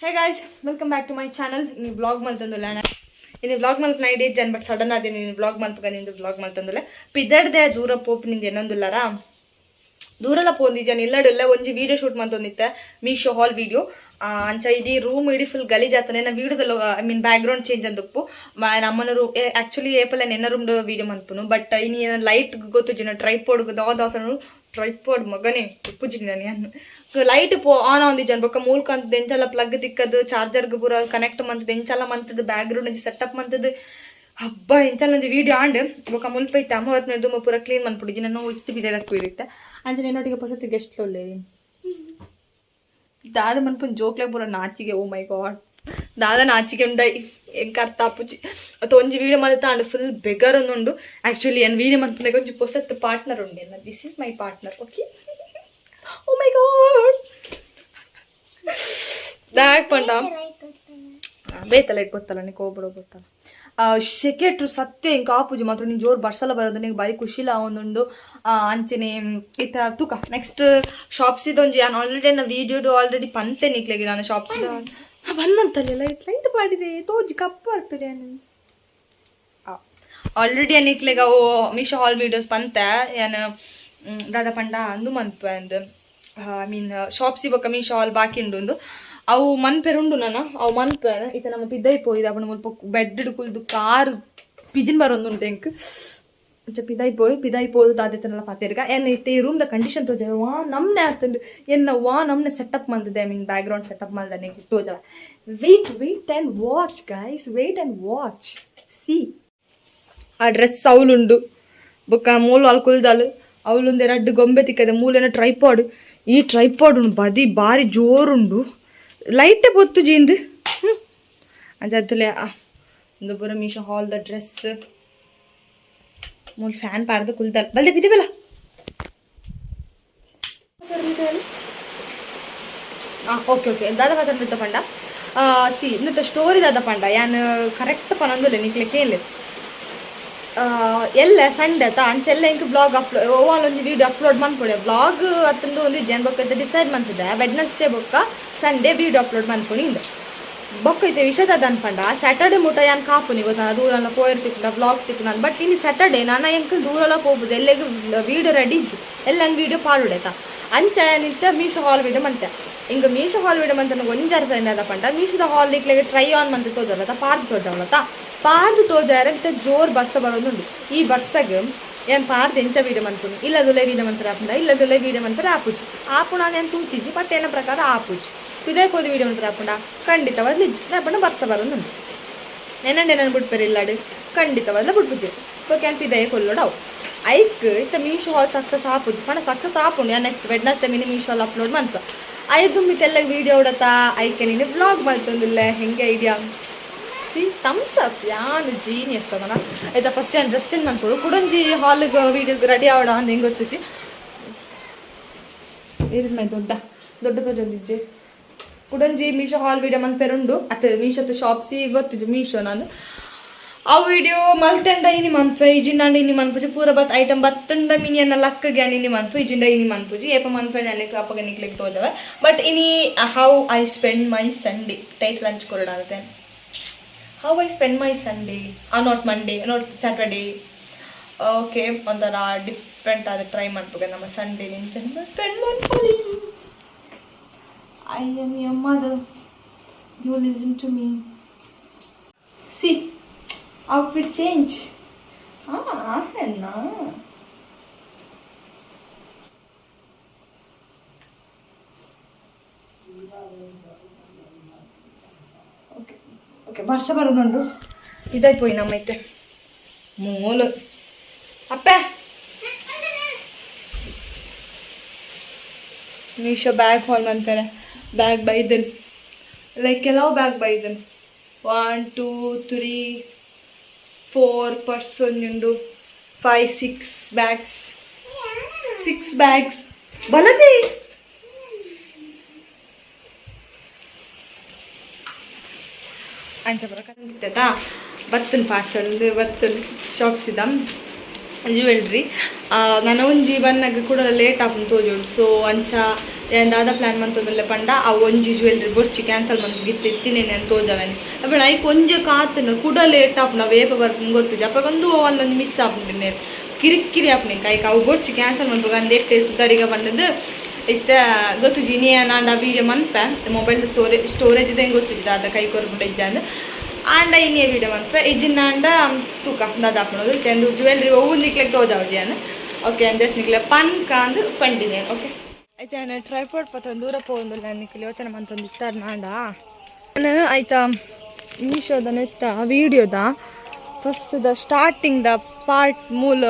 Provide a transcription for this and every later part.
Hey guys, welcome back to my channel. ಇನಿ vlog ಮಲ್ತೊಂದುಲ್ಲ. ಇನಿ ವ್ಲಾಗ್ ಮಲ್ಪನ ಐಡಿಯಾ ಜನ್, ಬಟ್ ಸಡನ್ ಆದೆ ನೀನು ವ್ಲಾಗ್ ಮಲ್ಪಗ ನಿಂದು ವ್ಲಾಗ್ ಮಲ್ತೊಂದುಲ್ಲ. ಪಿದರ್ದೆ ದೂರ ಪೋಪ್ ನಿಂದು ಏನೊಂದುಲ್ಲಾರ ದೂರಲ ಪೋಂದಿಜನ್ ಇಲ್ಲಡೆಲ್ಲ ಒಂಜಿ ವೀಡಿಯೋ ಶೂಟ್ ಮಂತೊಂದಿತ್ತೆ, ಮೀಶೋ ಹಾಲ್ ವೀಡಿಯೋ. ಅಂಚ ಇಡೀ ರೂಮ್ ಇಡೀ ಫುಲ್ ಗಲೀಜಾತನೆ. ನಾ ವೀಡಿಯೋದಲ್ಲಿ, I mean, back ground change ಅಂದಪ್ಪು. ನಮ್ಮನ ರೂಮ್ ಆಕ್ಚುಲಿ ಏಪಲ್ಲ ನೆನ್ನ ರೂಮ್ ವೀಡಿಯೋ ಮನ್ಪುನು. ಬಟ್ ಇನಿ ಲೈಟ್ ಗೊತ್ತುಜಿನ, ಟ್ರೈಪೋಡ್ ದಾದ ಟ್ರೈಪೋಡ್ ಮಗನೇ ಉಪ್ಪುಜಿನಿ ನಾನು. ಲೈಟ್ ಪೋ ಆನ್ ಆಂದಿಜನ್. ಬೊಕ್ಕ ಮೂಲ್ಕ ಅಂತ ಎಂಚಲ ಪ್ಲಗ್ ತಿಕ್ಕದು, ಚಾರ್ಜರ್ಗ್ ಪೂರ ಕನೆಕ್ಟ್ ಮಂತದ, ಎಂಚಲ ಮಂತದ, ಬ್ಯಾಕ್ ಗ್ರೌಂಡ್ ಸೆಟಪ್ ಮಂತದ. ಹಬ್ಬ ಎಂಚಲ ಒಂಜಿ ವೀಡಿಯೋ ಆಂಡ್. ಬೊಕ್ಕ ಮುಲ್ಪ ಇತ್ತೆ ಅಮ್ಮ ಹೊತ್ನ ಪೂರ ಕ್ಲೀನ್ ಮನ್ಪುಡು. ನಾನು ಇತ್ತು ಬಿದ್ದಕ್ಕೆ ಇರುತ್ತೆ. ಅಂಚನೆ ಇನ್ನೊಟ್ಟಿಗೆ ಪೊಸತಿ ಗೆಸ್ಟ್ ಒಳ್ಳೆ ದಾದ ಮನ್ಪುನ್ ಜೋಕ್ಲೆ ಪೂರ ನಾಚಿಗೆ. ಓ ಮೈ ಗಾಡ್, ದಾದ ನಾಚಿಗೆ ಉಂಡೈ ಎಂಕ್ ಅರ್ಥ ಆಪುಜಿ. ಅತ್ತ ಒಂಜಿ ವೀಡಿಯೋ ಮಲ್ತ ಫುಲ್ ಬೆಗರ್ ಒಂದುಂಡು. ಆಕ್ಚುಲಿ ಏನ್ ವೀಡಿಯೋ ಮನ್ಪುನಾಗ ಒಂಜಿ ಪೊಸತ್ ಪಾರ್ಟ್ನರ್ ಉಂಡೆ. This is my partner, okay? Oh my God, ದಾಯಕ್ ಪಂಡ ಬೇತಲ್ಲ ಲೈಟ್ ಗೊತ್ತಲ್ಲ ನೀ ಕೋಬಡ ಗೊತ್ತಲ್ಲ. ಶೆಕೆಟ್ರು ಸತ್ಯ ಇಂಕ ಆಪುಜಿ ಮಾತ್ರ. ನೀನು ಜೋರು ಬರ್ಸಲ ಬರೋದು, ನಿಂಗೆ ಬಾರಿ ಖುಷಿಲ ಒಂದುಂಡು. ಅಂಚನೆ ಇತ್ತ ತೂಕ ನೆಕ್ಸ್ಟ್ ಶಾಪ್ಸಿದ ಒಂಜಿ ನಾನು ಆಲ್ರೆಡಿ ನನ್ನ ವೀಡಿಯೋಡು ಆಲ್ರೆಡಿ ಪಂತೆ ನಿಕ್ಲೆಗೆ. ನಾನು ಶಾಪ್ಸಿದ ಬಂದಂತಲ್ಲ, ಲೈಟ್ ಲೈಟ್ ಮಾಡಿದೆ ತೋಜಿ ಕಪ್ಪು ಬರ್ಪಿದೆ. ಆಲ್ರೆಡಿ ನಿಕ್ಲೆಗ ಅವು ಮೀಶೋ ಹಾಲ್ ವೀಡಿಯೋಸ್ ಪಂತೆ. ಏನ್ ದಾದ ಪಂಡ ಅಂದು ಮನ್ಪೆ ಅಂದ್, I mean, ಶಾಪ್ಸಿ ಬೊಕ್ಕ ಮೀಶೋ ಹಾಲ್ ಬಾಕಿ ಉಂಡು ಒಂದು. ಅವು ಮನ್ಪೆರ್ ಉಂಡು ನನ ಅವು ಮನ್ಪೆ. ಇತ್ತ ನಮ್ಮ ಪಿದೈ ಪೋಯಿದ ಅಪ್ಪಣ ಮುಲ್ಪ ಬೆಡ್ ಕುಲ್ದು ಕಾರ್ ಪಿಜಿನ್ ಬರೊಂದುಂಟು ಎಂಕ್. ಅಂಚ ಪಿದೈ ಪೋಯಿ, ಪಿದೈ ಪೋದು ದಾದೆತನಲ ಪಾತೆರ್ಗ. ಎನ್ನ ಇತ್ತೆ ಈ ರೂಮ್ದ ಕಂಡೀಷನ್ ತೋಜ ವಾ ನಮ್ನೆ ಆತಂಡು. ಎನ್ನ ವಾ ನಮ್ನೆ ಸೆಟಪ್ ಮಂತದೆ, I mean, back ground setup ಮಲ್ದನೆ ತೋಜವ. Wait, wait and watch, guys, wait and watch. See, ಆ ಡ್ರೆಸ್ ಅವಲುಂಡು. ಬೊಕ್ಕ ಮೂಲು ಅಲ್ ಕುಲ್ದಾಲು ಅವಲೊಂದು ರಡ್ಡು ಗೊಂಬೆ ತಿಕ್ಕದೆ. ಮೂಲೆನ ಟ್ರೈಪಾಡ್. ಈ ಟ್ರೈಪಾಡ್ ಉಂಡು ಬದಿ ಬಾರಿ ಜೋರುಂಡು. ಲೈಟೇ ಪೊತ್ತು ಜೀಂದು ಅಂಚ. ಒಂದು ಪೂರ ಮೀಶೋ ಹಾಲ್ the dress. ಮೂಲು ಫ್ಯಾನ್ ಪಾಡ್ದು ಕುಲ್ದಾಲ್ ಬಲ್ದೆ ಬಿದ್ದೆ ಬಲ್ಲ. ಹಾಂ, ಓಕೆ ಓಕೆ. ದಾದ ಮಾತಾಡ್ಬಿತ್ತ ಪಂಡ, ಸಿ, ಇನ್ನತ್ತ ಸ್ಟೋರಿ ದಾದ ಪಂಡ, ಯಾನ್ ಕರೆಕ್ಟ್ ಪನೊಂದುಲ್ಲೆ, ನಿಕ್ಲೆ ಕೇಳಿ. ಎಲ್ಲ ಸಂಡೆ ತಾ ಅಂಚೆಲ್ಲ ಇಂಕ್ ಬ್ಲಾಗ್ ಅಪ್ಲೋಡ್ ಓವಾಲ್ ಒಂಜಿ ವೀಡಿಯೋ ಅಪ್ಲೋಡ್ ಮನ್ಪೊಡೆ. ಬ್ಲಾಗ್ ಅತ್ತಂದು ಒಂದು ಜನ ಬೊಕ್ಕ ಡಿಸೈಡ್ ಮಂತಿದೆ. ವೆಡ್ನಸ್ಡೇ ಬೊಕ್ಕ ಸಂಡೇ ವೀಡಿಯೋ ಅಪ್ಲೋಡ್ ಮನ್ಪುನಿ ಇಂದ. ಬೊಕ್ಕ ಇತ್ತೆ ವಿಷಯದ ಅನ್ಪಂಡ, ಸ್ಯಾಟರ್ಡೆ ಮುಟ ಯಾನ್ ಕಾಪುನಿ ಗೊತ್ತಾ, ದೂರೆಲ್ಲ ಪೋಯರ್ ತಿಕ್ಕುಂಡ, ಬ್ಲಾಗ್ ತಿಕ್ಕುಂಡ. ಬಟ್ ಇನ್ನು ಸ್ಯಾಟರ್ಡೆ ನಾನು ಎಂಕ್ ದೂರೆಲ್ಲ ಪೋಪುದು. ಎಲ್ಲೆಗ್ ವೀಡಿಯೋ ರೆಡಿ ಇಜ್ಜಿ, ಎಲ್ಲ ವೀಡಿಯೋ ಪಾಡುಡೇತ. ಅಂಚ ನಿಂತ ಮೀಶೋ ಹಾಲ್ ವೀಡಿಯೋ ಮಂತೆ. ಹಿಂಗ ಮೀಶೋ ಹಾಲ್ ವೀಡಿಯೋ ಮಂತ ಒಂಜಿ ಅರ್ಥ ಏನದ ಪಂಡ, ಮೀಶೋದ ಹಾಲ್ ನಿಕ್ಲೆಗೆ ಟ್ರೈ ಆನ್ ಮಂತ್ ತೋಜಲ್ಲ, ಪಾರ್ದ್ ತೋಜವಲತ. ಪಾರ್ದ್ ತೋಜಾರ ಇತ್ತ ಜೋರ್ ಬರ್ಸ ಬರೋದುಂಡು. ಈ ಬರ್ಸಗ್ ಏನ್ ಪಾರ್ದ್ ಎಂಚ ವೀಡಿಯೋ ಮನ್ಪುನು? ಇಲ್ಲದುಲೆ ವೀಡಿಯೋ ಮಂತರ ಆಪುಂಡ? ಇಲ್ಲದುಲೆ ವೀಡಿಯೋ ಮನ್ಪರ ಆಪುಜಿ. ಆಪುಣ ನಾನು ತೂತಿಜಿ, ಬಟ್ ಏನ ಪ್ರಕಾರ ಆಪುಜಿ. ಇದೇ ಪೋದು ವೀಡಿಯೋ ಮಂತರ ಆಪುಂಡ? ಖಂಡಿತವಾದ್ ಇಜ್ಜಿ. ಆಪುಂಡ ಬರ್ಸ ಬರೋದುಂಡು. ನೆನಂಡೆ ನಾನು ಬಿಡ್ಪೇರೆ ಇಲ್ಲಾಡು? ಖಂಡಿತವಾದ್ಲ ಬಿಡ್ಪುಜಿ. ಓಕೆ, ಪಿದಯ ಕೊಲ್ಲೋಡು ಅವು. ಐಕ್ ಇತ್ತ ಮೀಶೋ ಹಾಲ್ ಸಕ್ಸಸ್ ಆಪುಜಿ ಪಂಡ ಸಕ್ಸಸ್ ಆಪುಂಡು. ಯಾ next Wednesday mini Meesho haul upload ಮಂತ ಐದು ಮಿತ್ತೆಲ್ಲ ವೀಡಿಯೋ ಉಡತಾ. ಐಕೆ ನೀನು ವ್ಲಾಗ್ ಮಲ್ತೊಂದಿಲ್ಲ. ಹೆಂಗೆ ಐಡಿಯಾ? See, thumbs up. ಯಾನು ಜೀನಿಯಸ್ ತಗೋಣ ಆಯ್ತಾ? ಫಸ್ಟ್ ಏನು ಡ್ರೆಸ್ ಚೇಂಜ್ ಮಾಡ್ಕೊಡು. ಕುಡಂಜಿ ಹಾಲಿಗೆ ವೀಡಿಯೋ ರೆಡಿ ಆವಡ ಅಂದ್ ಹೆಂಗೆ ಗೊತ್ತುಜಿ. Is my ದೊಡ್ಡ ದೊಡ್ಡ ತೋಜೊಂದಿಜ್ಜೆ. ಕುಡಂಜಿ ಮೀಶೋ ಹಾಲ್ ವೀಡಿಯೋ ಮನ್ಪೆರುಂಡು ಅತ್ತ ಮೀಶೋತು ಶಾಪ್ಸಿ ಗೊತ್ತಿಜು ಮೀಶೋ. ನಾನು ಆ ವಿಡಿಯೋ ಮಲ್ತೆಂಡ ಇನಿ ಮನ್ಪೆ, ಇಜಿಂಡ ಇನಿ ಮನ್ಪುಜಿ. ಪೂರ ಬತ್ ಐಟಮ್ ಬತ್ತುಂಡ ಮಿನಿ ಅನ್ನ ಲಕ್ಕ ಗ್ಯಾನ್ ಇನಿ ಮನ್ಪು, ಇಜಿಂಡ ಇನಿ ಮನ್ಪುಜಿ. ಏಪ ಮನ್ಪೆ ಜಾನೆ ಅಪ್ಪಗ ನಿಕ್ಲೆಗ್ ತೋಜವೆ. ಬಟ್ ಇನಿ "How I spend my Sunday" title lunch ಕೊರಡಾಗುತ್ತೆ. How I spend my Sunday, not Monday, not Saturday, okay? ಒಂಥರ ಡಿಫ್ರೆಂಟ್ ಆದ ಟ್ರೈ ಮಾಡ್ಬೇಕು. ನಮ್ಮ ಸಂಡೇ ನಿಂಚ ಸ್ಪೆಂಡ್ ಮಾಡ್ಕೊಳ್ಳಿ. I am your mother, you listen to me. See, outfit change. Ah, okay okay. ವರ್ಷ ಬರೋದುಂಡು. ಇದಾಯ್ಪೋಯಿ ನಮ್ಮೈತೆ ಮೂಲು. ಅಪ್ಪೆ, Meesho bag haul ಅಂತಾರೆ. ಬ್ಯಾಗ್ ಬೈದನ್, ಲೈಕ್ ಕೆಲವು ಬ್ಯಾಗ್ ಬೈದನ್. One two three four person ಉಂಡು. Five, six bags, six bags ಬಲದಿ. ಅಂಚ ಬರಕ ಬತ್ತನ್ ಪಾರ್ಸಲ್ ಬತ್ತನ್ ಶಾಪ್ಸಿದ ಜ್ಯುವೆಲ್ರಿ. ನನ್ನ ಒಂಜಿ ಬನ್ನಗ ಕೂಡ ಲೇಟ್ ಆಪುಂಡು ತೋಜುಂಡು. ಸೊ ಅಂಚ ಏನ್ ದಾದ ಪ್ಲಾನ್ ಮಂತೊಂದುಲ್ಲೆ ಪಂಡ ಆ ಒಂಜಿ ಜ್ಯುವೆಲ್ರಿ ಬೊರ್ಚಿ ಕ್ಯಾನ್ಸಲ್ ಮಂತ್ ಗಿತ್ತು ಇತ್ತಿನೇನೆ ಅಂತ ತೋಜವೇನೆ. ಅಪ್ಪಣ ಐಕ್ ಒಂಜೆ ಕಾತನ ಕುಡ ಲೇಟ್ ಆಪುಂಡು, ಅವು ಏಪ ಬರ್ಪುಂಡು ಗೊತ್ತುಜಿ. ಅಪಗೊಂದು ಅಲ್ಲೊಂದು ಮಿಸ್ ಆಪುಂಡು, ಕಿರಿಕಿರಿ ಆಪುಂಡು. ಐಕ್ ಅವು ಬೊರ್ಚಿ ಕ್ಯಾನ್ಸಲ್ ಮನ್ಪುಗ ಅಂದ್ ಎಟ್ಟೆ ಸುಧಾರಿಗ ಪಂಡದು. ಇತ್ತ ಗೊತ್ತುಜಿ, ಇನಿ ಆಂಡ ವೀಡಿಯೋ ಮನ್ಪೆ. ಮೊಬೈಲ್ ಸ್ಟೋರೇಜ್ ಇದೆ ಗೊತ್ತುಜಿ, ದಾದ ಕೈ ಕೊರ್ಪುಂಡು ಇಜ್ಜಾಂದ್. ಆಂಡ ಇನಿಯ ವೀಡಿಯೋ ಮನ್ಪೆ, ಇಜಿನ್ನಾಂಡ ತೂಕ ದಾದ ಆಪುಂಡು. ಇತ್ತೆ ಜ್ಯುವೆಲ್ರಿ ಒವ್ವು ನಿಕ್ಲೆಗ್ ತೋಜಾವಜಿ ಅನ್. ಓಕೆ, ಅಂದಸ್ ನಿಕ್ಲೆ ಪನ್ಕ ಅಂದ್ ಪಂಡಿನಿ. ಓಕೆ, ಐತೆ. ನಾನು ಟ್ರೈಪಾಡ್ ಪತ್ತೊಂದು ದೂರ ಪೋವೊಂದುಲ್ಲ, ನಿಕ್ಲೆ ಯೋಚನೆ ಮಂತೊಂದು ಇತ್ತಾರ ನಾಂಡ. ನಾನು ಆಯ್ತಾ ಮೀಶೋದ ನೆತ್ತ ವೀಡಿಯೋದ first the starting the part ಮೂಲ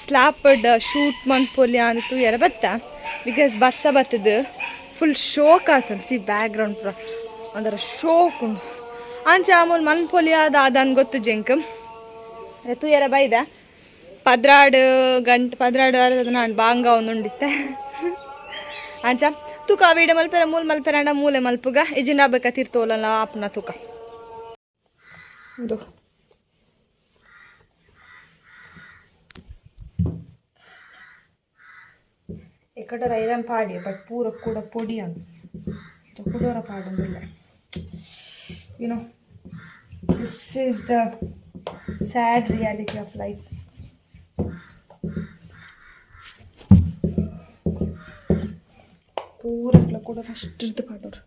ಸ್ಲಾಪಡ್ ಶೂಟ್ ಮನ್ಪೊಲಿ ಅಂದ್ ತೂಯರ ಬತ್ತ. Because ಬರ್ಸ ಬತ್ತದ, ಫುಲ್ ಶೋಕ್ ಆತುಂಡು. ಸಿ, ಬ್ಯಾಕ್ ಗ್ರೌಂಡ್ ಪೂರ ಒಂಥರ ಶೋಕ್ ಉಂಡು. ಅಂಚ ಆಮೂಲ್ ಮನ್ಪೊಲಿ ಅದ ಅದನ್ ಗೊತ್ತು ಜೆಂಕ್ ತೂಯರ ಬೈದ. 12 ಗಂಟೆ, 12 ವಾರದ ನಾನು ಬಾಂಗ ಒಂದುಂಡಿತ್ತೆ. ಅಂಚ ತೂಕ ವೀಡಿಯೋ ಮಲ್ಪೆರ ಮೂಲ ಮಲ್ಪೆರಂಡ ಮೂಲೆ ಮಲ್ಪುಗ, ಇಜಿಂಡ ಬೇಕ ತಿರ್ತೋಲಲ್ಲ ಆಪುನ ತೂಕ. ಇದು ಎಕಡರ ಐರನ್ ಪಾಡಿ, ಬಟ್ ಪೂರ ಕೂಡ ಪೊಡಿ ಅಂದು ಕುಡೋರ ಪಾಡೊಂದಿಲ್ಲ. This is the sad reality of life. ಪೂರಕ್ಲ ಕೂಡ first ಇರ್ದು ಪಾಡೋರು.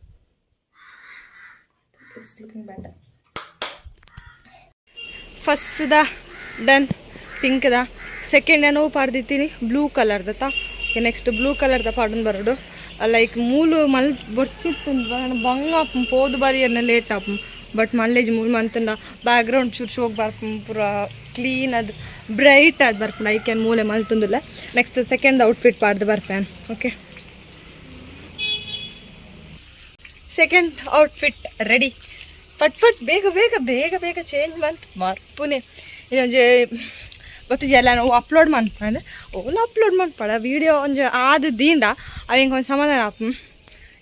It's looking better. First the done, pink the. Second ನಾನು ಪಾಡ್ದಿತ್ತೀನಿ ಬ್ಲೂ ಕಲರ್ದತ್ತ. ನೆಕ್ಸ್ಟ್ ಬ್ಲೂ ಕಲರ್ದ ಪಾಡೊಂದು ಬರೋಡು. ಲೈಕ್ ಮೂಲು ಮಲ್ ಬೊರ್ಚಿತ್ತು, ಬಂಗ ಪೋದು ಬಾರಿ ಎನ್ನ ಲೇಟ್ ಆಪು. ಬಟ್ ಮಲ್ಲೇಜ್ ಮೂಲು ಮಂತಂಡ ಬ್ಯಾಕ್ಗ್ರೌಂಡ್ ಚೂರು ಶೋಕ್ ಬರ್ಪುಂಡು, ಪೂರ ಕ್ಲೀನ್ ಅದು ಬ್ರೈಟ್ ಆದ್ ಬರ್ಪುಂಡು. ಐಕ್ ಮೂಲೆ ಮಲ್ತೊಂದುಲ್ಲ. ನೆಕ್ಸ್ಟ್ ಸೆಕೆಂಡ್ ಔಟ್ಫಿಟ್ ಪಾಡ್ದು ಬರ್ಪೇನ್. Okay, second outfit ready. ಫಟ್ ಫಟ್ ಬೇಗ ಬೇಗ ಬೇಗ ಬೇಗ ಚೇಂಜ್ ಮಂತ್ ಮರ್ಪುನೆ. ಇನ್ನೊಂಜಿ ಗೊತ್ತಿಜಿ ಎಲ್ಲ ನಾವು ಅಪ್ಲೋಡ್ ಮನ್ಪಂದ್ ಓಲ ಅಪ್ಲೋಡ್ ಮನ್ಪಡ ವೀಡಿಯೋ ಒಂಜಿ ಆದ್ ದೀಂಡ ಅವು ಎಂಕ್ ಒಂಜಿ ಸಮಾಧಾನ ಆಪು.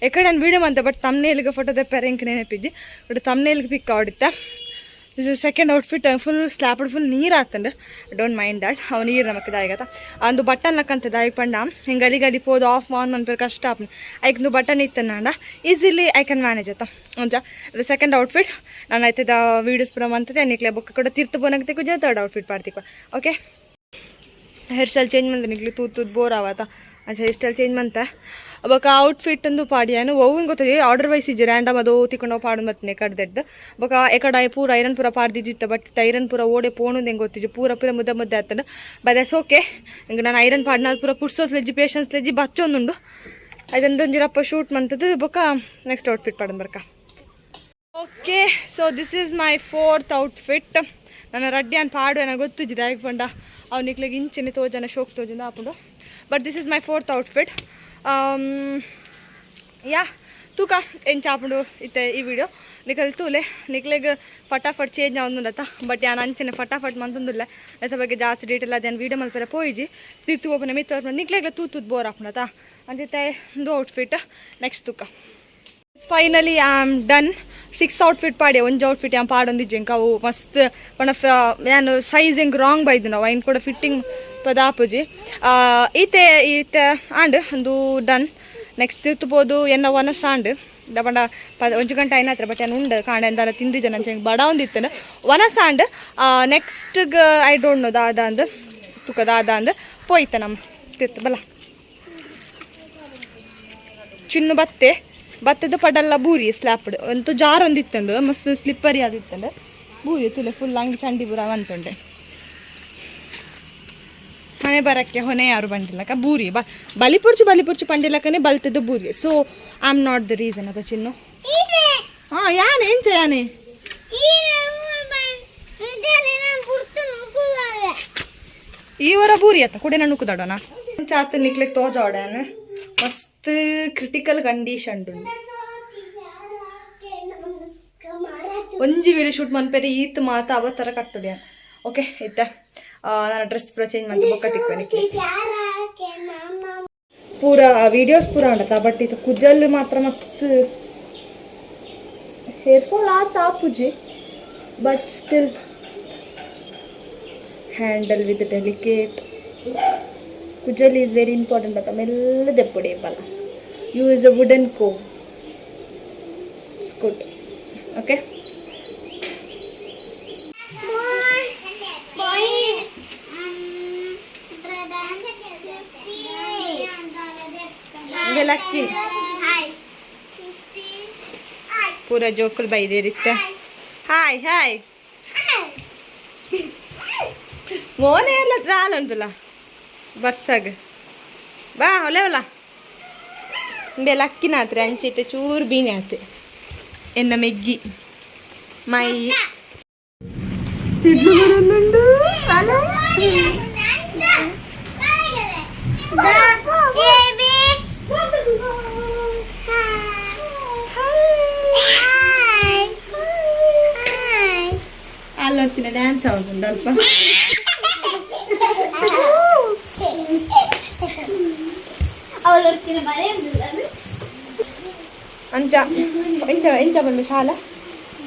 ಎಕಡೆ ನಾನು ವೀಡಿಯೋ ಮಂತೆ, ಬಟ್ ತಮ್ನೇಲ್ಗೆ ಫೋಟೋ ತೆಪ್ಪರೆ ಎಂಕ್ ನೆನಪಿಜ್ಜಿ. ಬಟ್ ತಮ್ನೇಲ್ಗೆ ಪಿಕ್ ಆಡಿತ್ತ. This is second outfit. Full ಸ್ಲ್ಯಾಪಡ್ full ನೀರು ಆತಂಡು. Don't mind that. ಅವು ನೀರು ನಮಕ್ ದಾಯಿಗತ್ತ ಅಂದು ಬಟನ್ ಲಕ್ಕಂತ ದಾಯಿ ಪಂಡ ಹಿಂಗೆ ಗಲಿ ಗಲಿ ಪೋದು ಆಫ್ ಆನ್ ಮನ್ಪೆರ್ ಕಷ್ಟ ಆಪುಂಡು. ಐಕ್ ಬಟನ್ ಇತ್ತನಾಂಡ ಈಸಿಲಿ I can manage ಅತ್ತ. ಒಂಜ ಸೆಕೆಂಡ್ ಔಟ್ಫಿಟ್ ನಾನು ಆಯ್ತದ ವೀಡಿಯೋಸ್ ಪೂರ ಮಂತದೆ ನಿಕ್ಲೆ. ಬೊಕ್ಕ ಕೂಡ ತಿರ್ತು ಪೋನಾಗ ಕುಜ ತರ್ಡ್ ಔಟ್ಫಿಟ್ ಪಾಡ್ತಿಕ್ವ. ಓಕೆ, ಹೇರ್ ಸ್ಟೈಲ್ ಚೇಂಜ್ ಮಂತ ನಿಕ್ಲೆ ತೂತ್ ತೂತ್ ಬೋರ್ ಆವತ. ಅಂಚ ಹೇರ್ ಸ್ಟೈಲ್ ಚೇಂಜ್ ಮಂತ ಬೊಕ ಔಟ್ಫಿಟ್ ಅಂದು ಪಾಡಿಯಾನು. ಒವ್ವು ಗೊತ್ತದೆ, ಆರ್ಡರ್ ವೈಸ್ ಇಜ್ಜಿ, ರ್ಯಾಂಡಮ್ ಅದು ತಿಕೊಂಡು ಪಾಡು ಮತ್ನೆ ಕಡ್ದೆಡ್ದು. ಬೊಕ ಎಕಡ ಪೂರ ಐರನ್ ಪೂರ ಪಾಡ್ದಿದ್ದಿತ್ತ, ಬಟ್ ಐರನ್ ಪೂರ ಓಡೆ ಪೋಣುಂದು ಹೆಂಗೆ ಗೊತ್ತಿಜ್ಜಿ. ಪೂರ ಪೂರ ಮುದ್ದೆ ಮುದ್ದೆ ಆತಂಡು. But that's okay. ಹಿಂಗೆ ನಾನು ಐರನ್ ಪಾಡ್ನ ಪೂರ ಪುರ್ಸೋತ್ ಲೆಜ್ಜಿ, ಪೇಷನ್ಸ್ ಲೆಜ್ಜಿ, ಬಚ್ಚೊಂದುಂಡು. ಐದೊಂದೊಂಜಿರಪ್ಪ ಶೂಟ್ ಮಂತದ್ದು. ಬೊಕ ನೆಕ್ಸ್ಟ್ ಔಟ್ಫಿಟ್ ಪಾಡನ್ ಬರ್ಕ. Okay, so this is my fourth outfit. ನಾನು ರಡ್ಡಿಯಾನ್ ಪಾಡು ನನಗೆ ಗೊತ್ತಿಜ್ಜಿ, ದಾಯಕ್ ಪಂಡ ಅವು ನಿಕ್ಲೆಗ್ ಇಂಚೆನೆ ತೋಜನ ಶೋಕ್ ತೋಜನ ಆಪುಂಡು. But this is my fourth outfit. Yeah, ತೂಕ ಎಂಚ ಆಪುಂಡು. ಇತ್ತೆ ಈ ವಿಡಿಯೋ ನಿಕಲ್ ತೂಲೆ. ನಿಕ್ಲೆಗ್ ಫಟಾಫಟ್ ಚೇಂಜ್ ಆವೊಂದುಂಡತ್ತ, ಬಟ್ ಯಾನ್ ಅಂಚನೆ ಫಟಾಫಟ್ ಮಂತೊಂದುಲ್ಲೆ. ಐತ ಬಗ್ಗೆ ಜಾಸ್ತಿ ಡೀಟೇಲ್ ಅದೇನು ವೀಡಿಯೋ ಮಲ್ಪೆರೆ ಪೋಯಿಜಿ. ತಿರ್ತು ಓಪನ ಮಿತ್ತ ನಿಕ್ಲೆಗ್ಲ ತೂತುದ್ ಬೋರ್ ಆಪುಂಡತ್ತ. ಅಂಚಿತ್ತೆ ಒಂದು ಔಟ್ಫಿಟ್ ನೆಕ್ಸ್ಟ್ ತೂಕ. Finally I am done. Six outfit ಪಾಡಿ. ಒಂಜಿ ಔಟ್ಫಿಟ್ ಯಾನ್ ಪಾಡೊಂದಿಜ್ಜಿ ಎಂಕ್ ಅವು ಮಸ್ತ್ ಪಂಡ ಯಾನ್ ಸೈಜ್ ಎಂಕ್ ರಾಂಗ್ ಬೈದು ನಾವು ಐನ್ ಕೂಡ ಫಿಟ್ಟಿಂಗ್ ಪದಾಪುಜಿ. ಈತೆ ಈತೆ ಆಂಡ್ ಒಂದು ಡನ್. ನೆಕ್ಸ್ಟ್ ತಿರ್ತುಪೋದು ಎನ್ನ ವನಸ್ ಆಂಡ್ the ಪಂಡ ಒಂಜಿ ಗಂಟೆ ಐನಾತ್ರ. ಬಟ್ ಯಾನ್ ಉಂಡು ಕಾಂಡೆ ಎಂದಾಲ ತಿಂದಿಜ ನಂಚ ಬಡ ಒಂದಿತ್ತನು ವನಸ್ ಆಂಡ್. ನೆಕ್ಸ್ಟ್ I don't know ದಾದ ಅಂದ್ ತುಕ ದಾದ ಅಂದ್ ಪೋಯ್ತ ನಮ್ಮ ತಿರ್ತು ಬಲ. ಚಿನ್ನು ಬತ್ತೆ ಬತ್ತದ ಪಡಲ್ಲ ಬೂರಿ ಸ್ಲ್ಯಾಪ್ಡ್ ಅಂತೂ ಜಾರ್ ಒಂದಿತ್ತಂದು, ಮಸ್ತ್ ಸ್ಲಿಪ್ಪರಿ ಆದಿತ್ತಂದು ಬೂರಿ ತುಲೆ ಫುಲ್ ಅಂಗಿ ಚಂಡಿ ಪೂರ ಅಂತುಂಡೆ. ಹಣೆ ಬರಕ್ಕೆ ಹೊನೆ ಯಾರು ಬಂದಿಲ್ಲಕ ಬೂರಿ ಬ ಬಲಿಪುರ್ಚು ಬಲಿಪುರ್ಚು ಪಂಡಿಲಕ್ಕನೆ ಬಲ್ತದ್ದು ಬೂರಿ. So I am not the reason ಅದ ಚಿನ್ನು. ಹಾಂ, ಯಾನೆ ಎಂಚ ಯಾನೆ ಈ ವರ ಬೂರಿ ಅತ್ತ ಕುಡೆ ನಾನು ಕುದಾಡೋಣ ಚಾತ ನಿಕ್ಲೆಗ್ ತೋಜಾವಡ್ಯಾನ. ಮಸ್ತ್ ಕ್ರಿಟಿಕಲ್ ಕಂಡೀಷನ್ ಉಂಡು. ಒಂಜಿ ವಿಡಿಯೋ ಶೂಟ್ ಮನ್ಪೆರೆ ಈತ್ ಮಾತ ಅವತ್ತರ ಕಟ್ಟುಡ್ಯಾನ. ಓಕೆ, ಇತ್ತೆ ನಾನು ಡ್ರೆಸ್ ಪೂರ ಚೇಂಜ್ ಮಂತ್ ಬೊಕ್ಕ ತಿಕ್ವೆ. ಪೂರ ವೀಡಿಯೋಸ್ ಪೂರ ಉಂಡತ, ಬಟ್ ಇದು ಕುಜಲ್ ಮಾತ್ರ ಮಸ್ತ್ ಹೇರ್ ಫಾಲ್ ಆತ ಆಪುಜಿ, but still handle with delicate. ಕುಜಲ್ is very important ಅಂತ ಮೆಲ್ಲ ದೆಪ್ಪುಡಿ ಬಲ. Use a wooden comb. It's good, okay. Lucky ಪೂರ ಜೋಕುಲ್ ಬೈದೇರಿತ್ತ. Hi hi. ಮೋನೆ ಎಲ್ಲ ದಾಲ ಉಂಟುಲ್ಲ ಬರ್ಸಾಗ. ಬಾ ಒಲೆ ಒಲ್ಲ. ಇಂಬೆ ಲಕ್ಕಿನಾತ್ರೆ ಅಂಚೈತೆ ಚೂರು ಬೀನಿ ಆತೆ. ಎನ್ನ ಮೆಗ್ಗಿ ಮೈ ತಿಡ್ಲು ಬರೊಂದುಂಡು. ಅಲ್ಲೊಂತಿನ ಡ್ಯಾನ್ಸ್ ಆಗುಂಡು ಅಲ್ಪ. ಅಂಚ ಎಂಚ ಎಂಚ ಪನ್ಪೆ ಶಾಲ?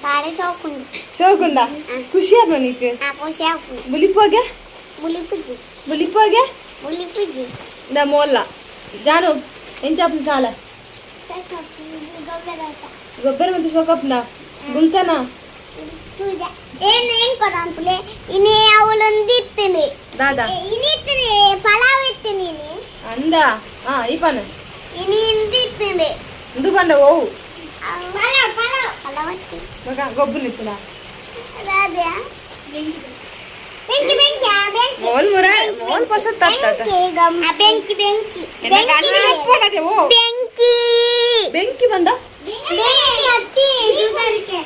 ಸಾರೆ ಸೋಕುಂಡು. ಶೋಕುಂಡ? ಖುಷಿ ಆಪ ನೀಕ್? ಖುಷಿ ಆಪುಂಡು. ಬುಲಿಪೋಗೆ? ಬುಲಿಪುಜಿ. ಬುಲಿಪೋಗೆ. ಬುಲಿಪುಜಿ. The ಮೋಲ್ಲ ಜಾನು, ಎಂಚ ಆಪುಂಡು ಶಾಲ? ಗೊಬ್ಬರ ಮತ್ತೆ ಶೋಕಪ್ನ ಗುಂತನ. ಏನ್ ಏನ್ ಕೊಡಂಪುಲೆ ಇನಿ ಅವಳೊಂದಿತ್ತನೆ. ದಾದಾ? ಇನಿತ್ತನೆ, ಪಲಾವ್ ಇತ್ತನೆ ಇನಿ. ಅಂದ ಆ ಈ ಪನ. ಇನಿ ಇಂದಿತ್ತನೆ. ಇಂದು ಪಂಡ ಓವು? ಪಲಾವ್ ಪಲಾವ್ ಪಲಾವ್ ಇತ್ತು. ಮಗ ಗೊಬ್ಬರ ನಿತ್ತದ. ದಾದ್ಯಾ ಬೆಂಕಿ ಬೆಂಕಿ ಆ ಬೆಂಕಿ. ಮೋಲ್ ಮುರ ಮೋಲ್ ಪಸಂದ್ ತಾತ. ಬೆಂಕಿ ಗಮ್ ಬೆಂಕಿ ಬೆಂಕಿ. ಬೆಂಕಿ. ಓ. ಬೆಂಕಿ. ಬೆಂಕಿ ಬಂದ. ಬೆಂಕಿ ಹತ್ತಿ ಜೂದರಿಕೆ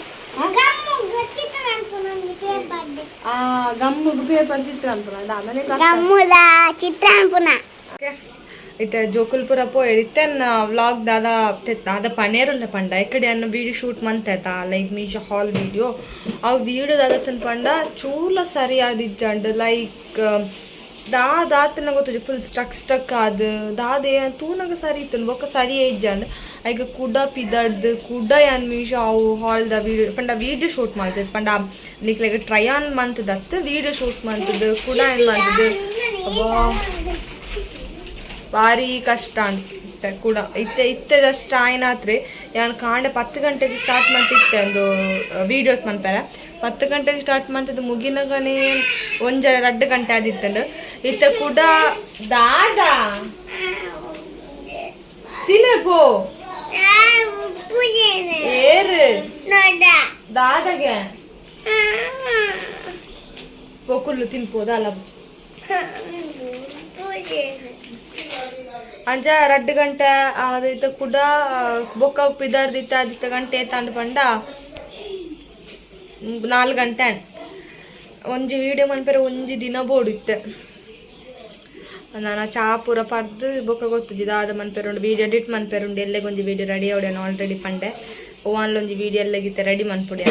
ಗಮ್ಮು ಚಿತ್ರ ಅನ್ಪುನೊಂಜಿ ಪೇಪರ್. ಆ ಗಮ್ಮುಗು ಪೇಪರ್ ಚಿತ್ರ ಅನ್ಪುನ ಆಮೇಲೆ. ಗಮ್ಮುದ ಚಿತ್ರ ಅನ್ಪುನ. ಇತ್ತೆ ಜೋಕುಲ್ಪುರ ಪೋಯ್ ಇತ್ತೆನ್ ವ್ಲಾಗ್ ದಾದ ದಾದ ಪನೇರುಲ್ಲ ಪಂಡ ಇಕಡೆ ಅನ್ನ ವೀಡಿಯೋ ಶೂಟ್ ಮಂತಾಯ್ತಾ, ಲೈಕ್ ಮೀಶೋ ಹಾಲ್ ವೀಡಿಯೋ. ಆ ವೀಡಿಯೋ ದಾದ ತನ್ ಪಂಡ ಚೂಲ ಸರಿಯಾದಿಜ್ಜಂಡ್. ಲೈಕ್ ದಾದ ಆತನ ಗೊತ್ತುಜಿ, ಫುಲ್ ಸ್ಟಕ್ ಸ್ಟಕ್ ಆದ್ ದಾದ ತೂನಗ ಸರಿ ಇತ್ತು, ಬೊಕ್ಕ ಸರಿ ಇಜ್ಜಂಡ್. ಐಕ್ ಕುಡ ಪಿದಡ್ದ್ ಕುಡ ಯಾನ್ ಮೀಶೋ ಅವು ಹಾಲ್ದ ವೀಡಿಯೋ ಪಂಡ ವೀಡಿಯೋ ಶೂಟ್ ಮಲ್ತದ್ ಪಂಡ ನಿಕ್ಲೆಗ್ ಟ್ರೈ ಆನ್ ಮಂತದತ್ ವೀಡಿಯೋ ಶೂಟ್ ಮಂತದ್ ಕುಡ ಏನ್ ಮಂತದ್. ಅಬ್ಬಾ, ಭಾರಿ ಕಷ್ಟ ಇತ್ತೆ ಕೂಡ. ಇತ್ತೆ ಇತ್ತೆ ಜಸ್ಟ್ ಆಯ್ನಾತ್ರೆ. ಯಾನ್ ಕಾಂಡೆ 10 ಗಂಟೆಗೆ ಸ್ಟಾರ್ಟ್ ಮಂತಿತ್ತೆ ಒಂದು ವೀಡಿಯೋಸ್ ಮನ್ಪೆರೆ. 10 ಗಂಟೆಗೆ ಸ್ಟಾರ್ಟ್ ಮಂತದ್ದು ಮುಗಿನಗನೇ ಒಂಜ 2 ಗಂಟೆ ಆದಿತ್ತಂಡು. ಇತ್ತೆ ಕೂಡ ದಾದಾ ತಿನ್ನಪೋ ಏರು ದಾದಾಗೆ ಪೊಕುಲ್ಲು ತಿನ್ಪೋದಲ್ಲ. ಅಂಚ 2 ಗಂಟೆ ಆದಿತ್ತ ಕೂಡ. ಬೊಕ್ಕ ಪಿದರ್ದಿತ್ತ ಆದಿತ್ತ ಗಂಟೆ ತಾಂಡ್ ಪಂಡ 4 ಗಂಟೆ ಆಂಡ್. ಒಂಜಿ ವೀಡಿಯೋ ಮನ್ಪೆರೆ ಒಂಜಿ ದಿನ ಬೋಡು ಇತ್ತೆ. ನಾನು ಚಾ ಪೂರ ಪರ್ದು ಬೊಕ್ಕ ಗೊತ್ತುಜಿ ದಾದ ಮನ್ಪೆರೆ ಉಂಡು. ವೀಡಿಯೋ ಎಡಿಟ್ ಮನ್ಪೆರೆ ಉಂಡು. ಎಲ್ಲೆಗೊಂಜಿ ವೀಡಿಯೋ ರೆಡಿ ಆವಡೆ ಆಲ್ರೆಡಿ ಪಂಡೆ. ಓವಾನ್ಲೊಂಜಿ ವೀಡಿಯೋ ಎಲ್ಲಗಿತ್ತೆ ರೆಡಿ ಮನ್ಪುಡಿ.